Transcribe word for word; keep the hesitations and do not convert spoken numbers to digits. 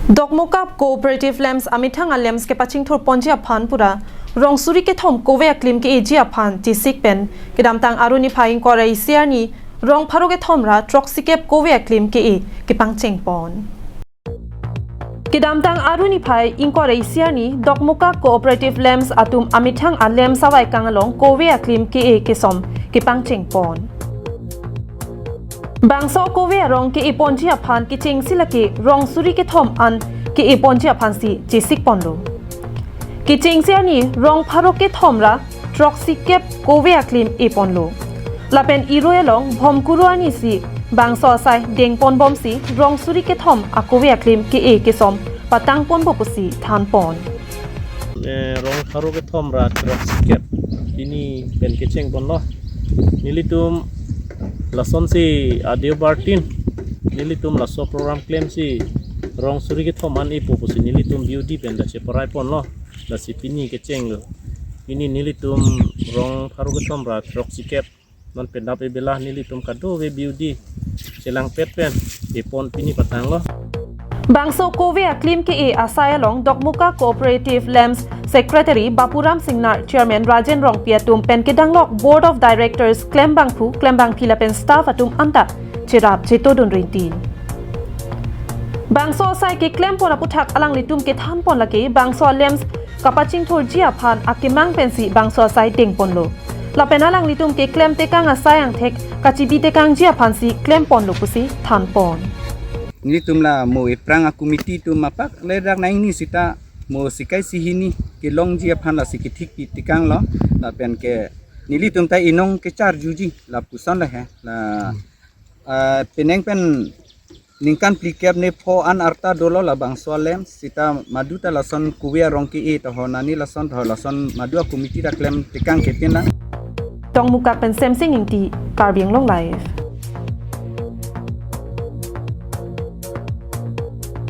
Dokmoka Cooperative Lamps amethang a-lamps kepachingthur ponji aphan pura rong suri kethom kove aklim ke-eji aphan chesik pen kedamtang Aru niphai ingkoi ra isi arni rong pharo kethom ra throksi kep kove aklim ke-e kepangcheng pon. Kedamtang Aru niphai ingkoi ra isi arni Dokmoka Cooperative Lamps atum amethang a-lamps avai kang along kove aklim ke-e kesom kepangcheng pon. Bangso kove arong ke-e ponji aphan kechengsi lake rong suri kethom an ke-e ponji aphansi chesik ponlo. Kechengsi arni rong pharo kethom ra throksi kep kove aklim e ponlo. Lapen irui along Bhomkuru arnisi bangso asai deng ponbomsi rong suri kethom akove aklim ke-e kesom patang ponpo pusi than pon. Eh, rong pharo kethom ra throksi kep pini pen kecheng ponlo. Nelitum lasonsi adio bartin nelitum laso program klemsi rong suri kethom an epo pusi nelitum B O D pen da cheparai ponlo. Lasi pini kechenglo. Pini nelitum rong pharo kethom ra throksi kep non pen dap ebela nelitum kadokave B O D chelangpet pen epon pini patanglo. Bangso kove aklim ke-e asai along Dokmoka Cooperative Lamps Secretary Bapuram Singnar, Chairman Rajen Rongpi atum pen kedanglok Board of Directors klembangphu klembangpi lapen staff atum anta cherap chetodun rinti. Bangso asai keklem pon aputhak alanglitum kethan pon lake bangso a-lamps kapachingthurji aphan akemang pensi bangso asai deng ponlo. Lapen alanglitum keklem tekang asai angthek kachibi tekangji aphansi klem ponlo pusi than pon. Nelitum la mo ephrang a-committee atum apak le dak nang ni sita mo sikai sihini kelongji aphan lasi kethikpi tekanglo. Lapen ke nelitum ta inong kecharjuji lapuson le he la, ah, penang pen ningkan phlikep ne pho an arta dolo labangso a-lamps sita madu ta lason kove arong ke-e toho nani lason toho lason madu a-committee ta klem tekang kepin la. Dokmoka pen Semsing Ingti, Karbi Anglong Live.